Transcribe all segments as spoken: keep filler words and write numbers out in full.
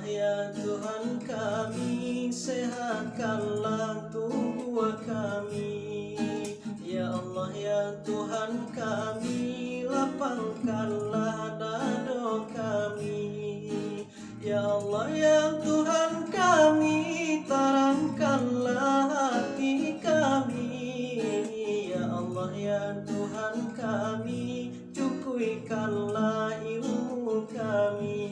Ya Tuhan kami, sehatkanlah tubuh kami. Ya Allah, ya Tuhan kami, lapangkanlah dado kami. Ya Allah, ya Tuhan kami, tarangkanlah hati kami. Ya Allah, ya Tuhan kami, cukuikanlah ilmu kami.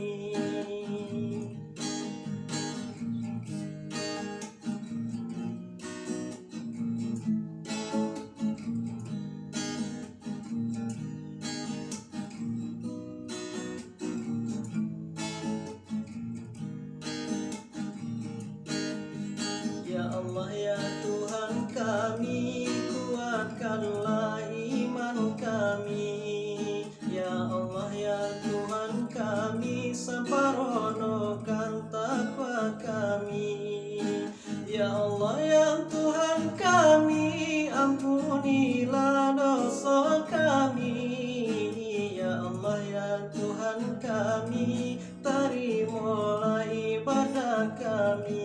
Ya Allah, ya Tuhan kami, kuatkanlah iman kami. Ya Allah, ya Tuhan kami, samparonokan takwa kami. Ya Allah, ya Tuhan kami, ampunilah doso kami. Ya Allah, ya Tuhan kami, tarimolah ibadah kami.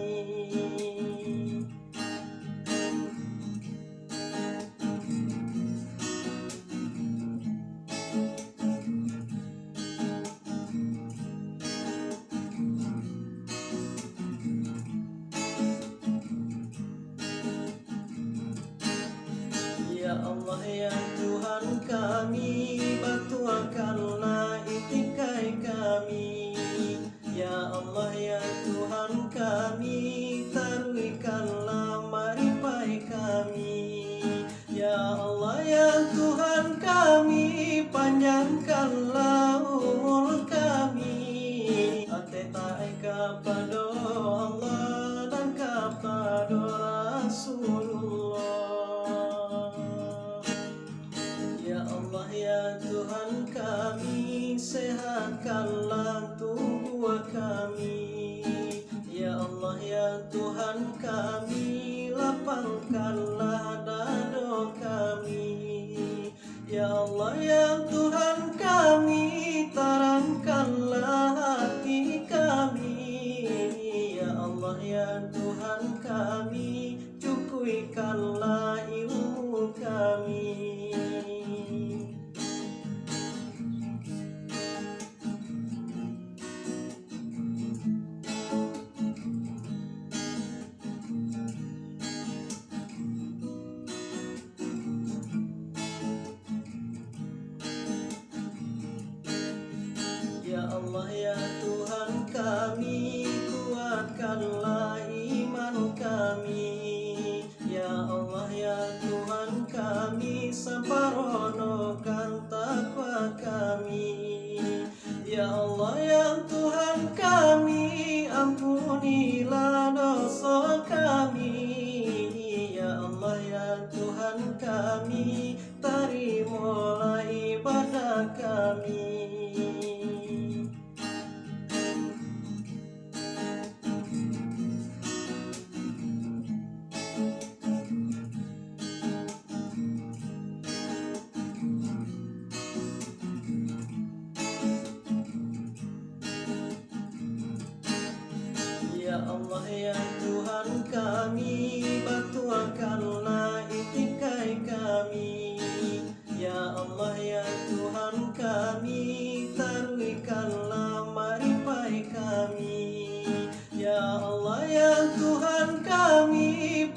Ya Allah, ya Tuhan kami, batuakanlah itikai kami. Ya Allah, ya Tuhan kami, taruihkanlah maripai kami. Ya Allah, ya Tuhan kami, panjangkanlah umur kami. Ateh taat kapado Allah dan kapado Rasulullah. Ya Allah, ya Tuhan kami, sehatkanlah tubuh kami. Ya Allah, ya Tuhan kami, lapangkanlah dado kami. Ya Allah, ya Tuhan kami, tarangkanlah hati kami. Ya Allah, ya Tuhan kami, cukuikanlah ilmu kami. Ya Allah, ya Tuhan kami, kuatkanlah iman kami. Ya Allah, ya Tuhan kami, samparonokan takwa kami. Ya Allah, ya Tuhan kami, ampunilah doso kami. Ya Allah, ya Tuhan kami, tarimolah ibadah kami. Ya Allah, ya Tuhan kami, batuakanlah itikai kami. Ya Allah, ya Tuhan kami, taruihkanlah maripai kami. Ya Allah, ya Tuhan kami,